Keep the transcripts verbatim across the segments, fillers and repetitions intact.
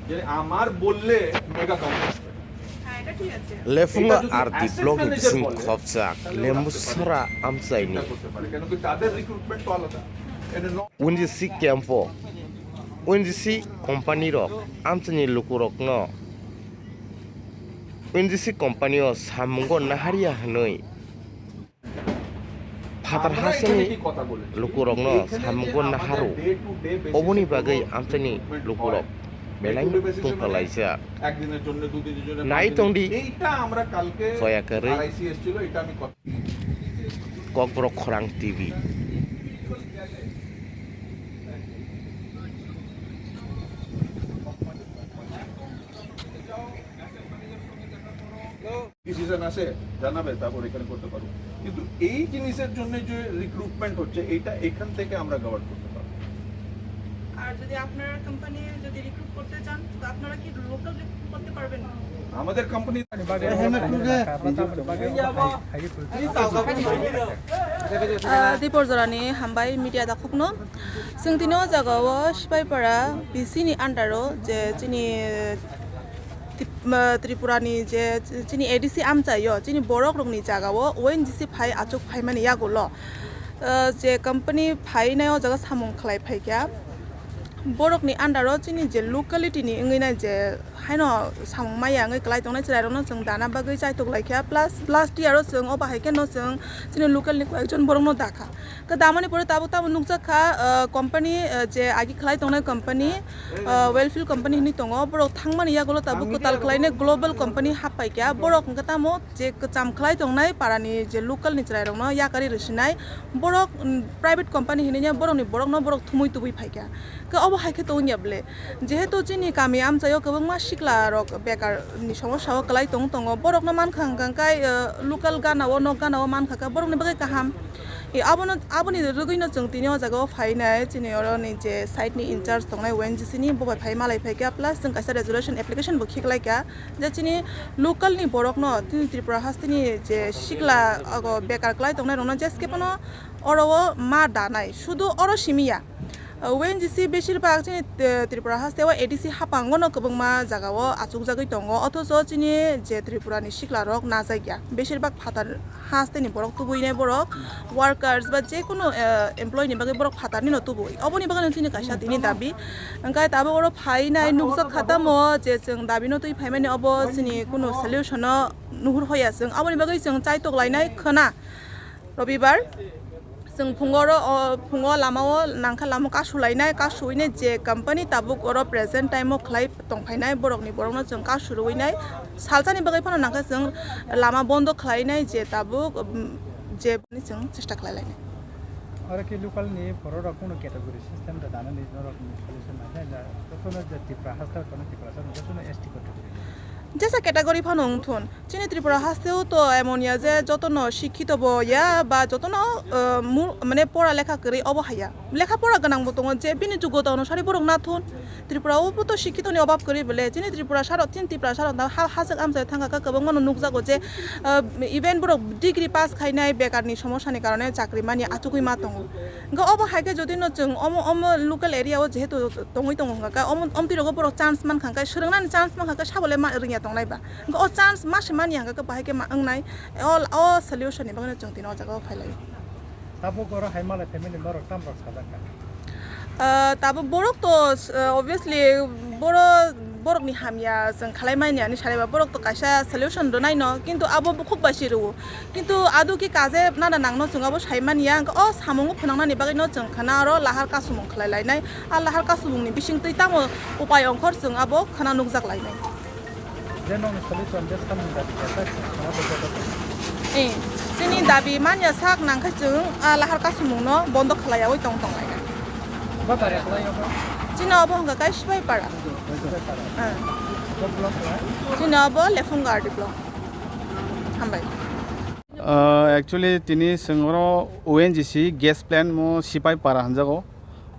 যে আমার বললে মেগা কাউন্টার। হ্যাঁ, এটা ঠিক আছে। Lephungo R D block ni bising khopjak Lembusora amchaini. Unjisi camp o Unjisi company rok amchaini lukurokno Unjisi company o samungo naharya hwnwi Phatar hasteni lukurokno samungo naharu, oboni bagwi amchaini lukurok belai tungkalaijak. Nai tongdi, soya kwrwi Kokborok Khorang T V. Decision আছে, জানাবে, তারপর এখানে করতে পারবো। কিন্তু এই জিনিসের জন্য যে রিক্রুটমেন্ট হচ্ছে, এটা এখান থেকে আমরা গাভার্ন করতে পারবো। আর যদি আপনার কোম্পানি যদি রিক্রুট করতে চান, তো আপনারা কি লোকাল রিক্রুট করতে পারবেন? আমাদের company Ah, Dipor jorani hambai media dakhukno. Chwng tini o jaga o Sipaipara B C ni under o je chini Tip-, ah, Tripura ni je chini A D C amchai o chini borok rok ni jaga o O N G C phai achuk phaimani yagulo, ah, je company phainai o jaga samung khlai phaikha. Borok ni under o chini je locality ni wngwi nai je haino samung maya wngwi kwlai tongnai chwrai rokno chwng dana bagwi chaitok laikha, plus last year o chwng obo hai kheno chwng chini local ni koi ekjon borok no dakha. Khe damani pore tabuk tamo nukjak kha, ah, company, ah, je agi khlai tongnai company, ah, Wellfield company hinwi tongo. Borok thangmani yagulo tabuk kwtal khlainai global company happaikha. Borok hwnkhe tamo je kwcham khlai tongnai parani je local ni chwrai rokno yakarwi rwsinai. Borok, mm, private company hinwi borokni borokno borok thumwi tubui phaikha. Khe obo hai khe tongya ble. Jehetu chini kami amchaio kwbangma sikla rok bekar ni somosya o kwlai tong tongo. Borokno mankha hwnkha khe, ah, local gana o, nok gana o mankha khe borokni bagwi kaham. E, abono, aboni rwgwino chwng tini o jaga o phainai, chini oro ni je site ni in charge tongnai O N G C ni, bo bai phai malai phaikha, plus chwng kaisa resolution application bo khiklaikha, je chini local ni borok no, chini Tripura haste ni je sikla, ogo bekar kwlai tongnai rok no jeske phano oro o ma danai, sudu oro simi ya. O N G C besir bak chini, eh, Tripura haste o A D C hapang o no kwbangma jaga o achuk jagwi tongo, othocho chini je Tripura ni sikla rok najak ya, besir bak phatar haste ni borok tubui nai borok, workers ba je kunu, eh, employee ni bagwi borok phatar ni no tubui. Oboni bagwi no chini kaisa tini dabi. Hwnkhe tabuk oro phai nai nukjak kha tamo je chwng dabi no twi phai mani obo chini kunu solution no nuhur hoya chwng. Aboni bagwi chwng chaitok lai nai khwna. Robibar chwng phungo oro, o, phungo lama o nangkha lama o kasu lai nai, kasu ui nai je company tabuk oro present time o khlai tong phai nai borok ni, borok no chwng kasu rwui nai. Salsa ni bagwi phano nangkha chwng lama bondo khlai nai je tabuk, um, je chwng chesta khlai lai nai. Oro khe local ni borok rok kunu category system da dana ni norok ni solution nai nai da, joto no je Tripura haste kono Tripura sa joto no S T category. Jesa category phano wng thun. Chini Tripura haste o to emon ya je joto no sikhito bo ya ba joto no, uh, mu-, mane pora lekha kwrwi obo haya. Lekha pora gwnang bo tongo je bini jogota onusari borok na thun. Tripura o bo to sikhito ni obab kwrwi bole. Chini Tripura saro, chini Tripura saro ta ha-, hachwk amchai thangkha khe kwbangma no nukjago je, uh, even borok degree pass khainai bekar ni somosya ni karone chakri mani achugwi ma tongo. Hwnkhe obo hai khe jodi no chwng omo, omo local area o jehetu tongwi tongo hwnkha khe omo, omtwi rogo borok chance mankha khe, swrwng nani chance mankha khe sabo le ma-, rwngya tongnai ba. Hwnkhe o chance ma se mani hwnkha khe bahai khe ma wngnai. O, o solution ni bagwi no chwng tini o jaga o phai lai. Tabuk oro hai malai family borok tam rok sajak kha? Ah, tabuk borok to, ah, obviously boro-, borok ni hamya chwng khlai mani ani sanai ba borok to kaisa solution rwnai no, kintu abo bukhuk bai se rwo. Kintu ado ki kaje nana nangno chwng abo sai manya, hwnkhe o samungo phwnangnani bagwino chwng khwna oro lahar kasumung khlai lainai. A lahar kasumungni bisingtwi tamo upai ongkhor chwng abo khwna nukjak lainai. Je nokni solution je samung dabi khe ta khwna tongkha tongkha. Eh, chini dabi manya sak nangkhe chwng a lahar kasumungno bondo khlaiyaui tong tong lainai. Ba tare khlai abo? Chini obo hwnkha khe Sipaipara. Sipaipara. Ah. Bo block khlai? Chini obo Lephungo R D block. Hambai. Uh, actually, tini chwng oro O N G C gas plant mo Sipaipara hinjago.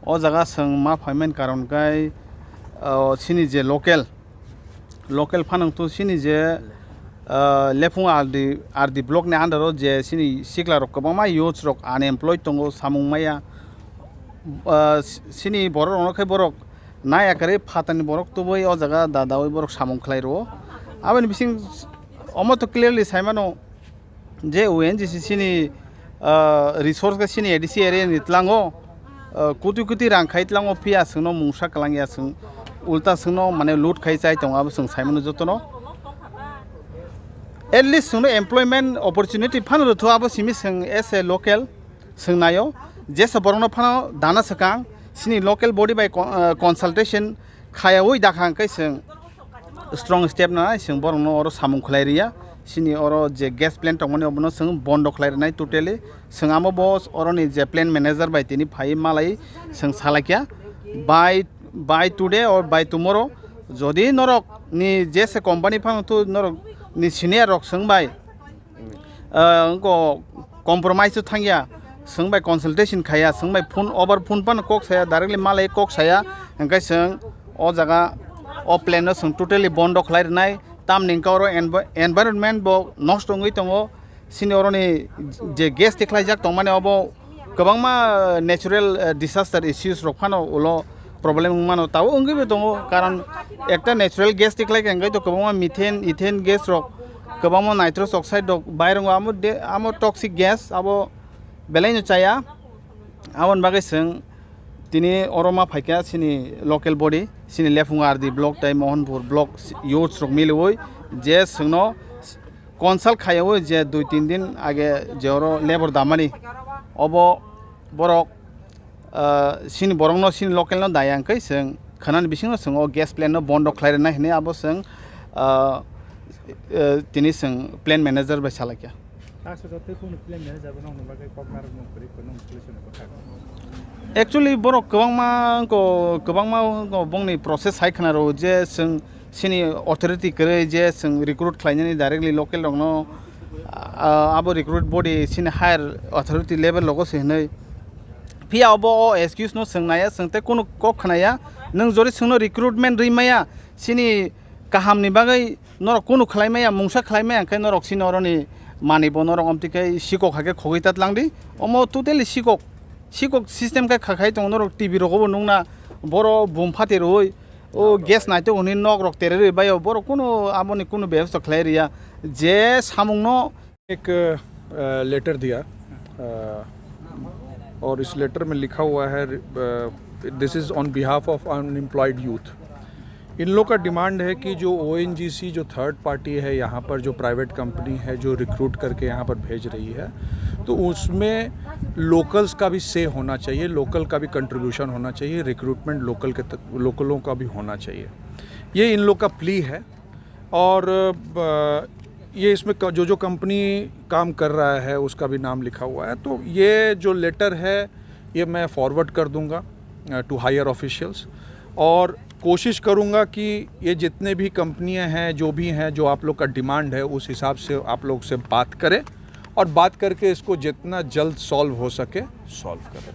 O jaga chwng ma phaimani karon khe, uh, chini je local, local phanang to chini je, uh, Lephung R D, R D block ni under o je chini sikla rok kwbangma youths rok unemployed tongo, samung maya. Uh, chini borok rokno khe borok Nai akarwi phatarni borok tubui o jaga dadaui borok samung khlai rwo. Aboni bising omo to clearly saimano je O N G C C ni, ah, resource khe chini A D C area ni tlango, ah, kuti kuti rang khai tlango, phiya chwngno mungsa kwlangya, chwng ulta chwngno mane loot khai chai tongo, abo chwng saimano jotono. At least chwngno employment opportunity phano rwthu, abo simi chwng as a local chwng naio, jesa borokno phano dana swkang, chini local body bai con-, ah, consultation khayaui dakha hwnkhe chwng strong step nanai, chwng borokno oro samung khlai rwya. Chini oro je gas plant tongmani obono chwng bondo khlai rwnai totally. Chwng amo bo oroni je plant manager bai tini phai malai chwng salaikha, by, by today or by tomorrow, jodi norok ni jesa company phano tu norok ni senior rok chwng bai, ah, wngkha compromise o thangya, chwng bai consultation khaya, chwng bai phone, over phone phano kok saya, directly malai kok saya, hwnkhe chwng o jaga o plant no chwng totally bondo khlai rwnai, tamni hwnkhe oro env-, environment bo nosto wngwi tongo, chini oroni je gas tikhlaijak tongmani obo kwbangma natural, eh, disaster issues rok phano ulo problem wngmano, tabuk wngwi bo tongo, karon ekta natural gas tikhlai khe hwnkhe to kwbangma methane, ethane gas rok, kwbangma nitrous oxide rok bai rongo, amo de, amo toxic gas, abo belaino chaya. Aboni bagwi chwng tini oro ma phaikha chini local body, chini Lephunga R D block tei Mohanpur block youths rok miliwi je chwngno consult khaiwi je dui tin din age je oro labour damani, obo borok, ah, chini borokno, chini local no daya hwnkhe chwng khwnani bisingo chwng o gas plant no bondo khlai rwnai hwnwi abo chwng, ah, eh, tini chwng plant manager bai salaikha. Actually, borok kwbangma wngkha, kwbangma wngkha bongni process hai khna rwo je chwng chini authority kwrwi je chwng recruit khlainani directly local rokno, ah, abo recruit body chini higher authority level rogo se hwnwi. Phiya obo o excuse no chwng naiya, chwng tei kunu kok khnaya. Nwng jori chwngno recruitment rwi maya, chini kahamni bagwi norok kunu khlai maya, mungsa khlai maya, hwnkhe norok chini oroni manwi bo norok amtwi khe sikok hai khe khogwi ta tlang di. Omo totally sikok, sikok system khe kha khai tongo, norok T V rogo bo nukna, boro bum phati rwui, o gas naitok hwnwi nok rok tererwi baio, borok kunu aboni kunu bebosta khlai rwya. Je samungno एक, अ, लेटर दिया, अ, और इस लेटर में लिखा हुआ है, अ, this is on behalf of unemployed youth। इन लोग का डिमांड है कि जो ओएनजीसी, जो थर्ड पार्टी है यहाँ पर, जो प्राइवेट कंपनी है, जो रिक्रूट करके यहाँ पर भेज रही है, तो उसमें लोकल्स का भी से होना चाहिए, लोकल का भी कंट्रीब्यूशन होना चाहिए, रिक्रूटमेंट लोकल के त-, लोकलों का भी होना चाहिए। ये इन लोग का प्ली है। और, अ, ये इसमें क-, जो, जो कंपनी काम कर रहा है, उसका भी नाम लिखा हुआ है। तो ये जो लेटर है, ये मैं फॉरवर्ड कर दूंगा, अ, टू हायर ऑफिशियल्स, और कोशिश करूंगा कि ये जितने भी कंपनियां हैं, जो भी हैं, जो आप लोग का डिमांड है, उस हिसाब से आप लोग से बात करें और बात करके इसको जितना जल्द सॉल्व हो सके, सॉल्व करें।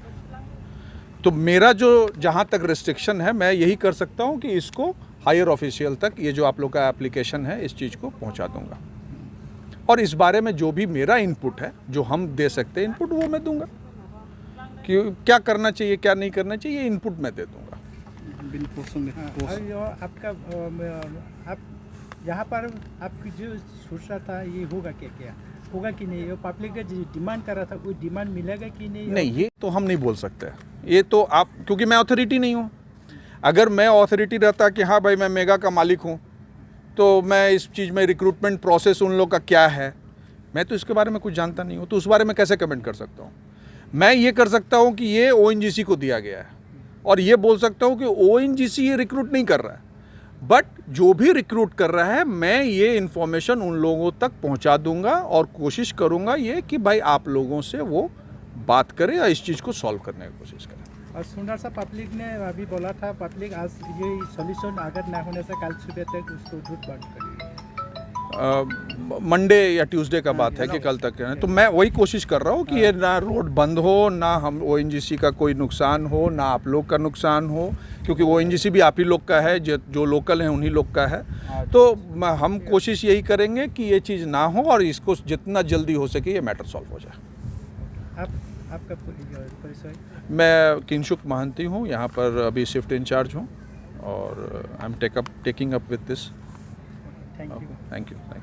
तो मेरा जो, जहाँ तक रिस्ट्रिक्शन है, मैं यही कर सकता हूँ कि इसको हायर ऑफिशियल तक ये जो आप लोग का एप्लीकेशन है, इस चीज़ को पहुँचा दूंगा। और इस बारे में जो भी मेरा इनपुट है, जो हम दे सकते हैं इनपुट, वो मैं दूंगा। कि क्या करना चाहिए, क्या नहीं करना चाहिए, ये इनपुट मैं दे दूंगा। बिल्कुल, सुन ले, हाँ, बोस। और ये आपका, अ, म-, आप यहाँ पर आपकी जो सोच रहा था, ये होगा क्या, क्या? होगा कि नहीं? ये पब्लिक का जो डिमांड कर रहा था, वो डिमांड मिलेगा कि नहीं? नहीं, ये तो हम नहीं बोल सकते। ये तो आप, क्योंकि मैं अथॉरिटी नहीं हूँ। अगर मैं अथॉरिटी रहता कि हाँ भाई, मैं मेगा का मालिक हूँ, तो मैं इस चीज़ में रिक्रूटमेंट प्रोसेस उन लोग का क्या है, मैं तो इसके बारे में कुछ जानता नहीं हूँ, तो उस बारे में कैसे कमेंट कर सकता हूँ? मैं ये कर सकता हूँ कि ये ओएनजीसी को दिया गया है, और ये बोल सकता हूँ कि ओएनजीसी ये रिक्रूट नहीं कर रहा है, बट जो भी रिक्रूट कर रहा है, मैं ये इन्फॉर्मेशन उन लोगों तक पहुँचा दूंगा और कोशिश करूँगा ये कि भाई, आप लोगों से वो बात करें या इस चीज़ को सॉल्व करने की कोशिश करें। और सुंदर सा पब्लिक ने अभी बोला था, पब्लिक आज ये सॉल्यूशन अगर ना होने से कल सुबह तक उसको रूट बंद करेगी। अ, म-, मंडे या ट्यूसडे का हाँ, बात है कि मतलब कल तक है। तो मैं वही कोशिश कर रहा हूँ कि हाँ। ये ना रोड बंद हो, ना हम ओएनजीसी का कोई नुकसान हो, ना आप लोग का नुकसान हो, क्योंकि ओएनजीसी भी आप ही लोग का है, जो, जो लोकल हैं उन्हीं लोग का है। हाँ। तो म-, हम कोशिश यही करेंगे कि ये चीज़ ना हो और इसको जितना जल्दी हो सके ये मैटर सॉल्व हो जाए। आप, आपका परि-, परिचय? मैं किंशुक महंती हूँ, यहाँ पर अभी शिफ्ट इंचार्ज हूँ। or uh, I'm take up taking up with this. Thank you. Thank you. Thank you.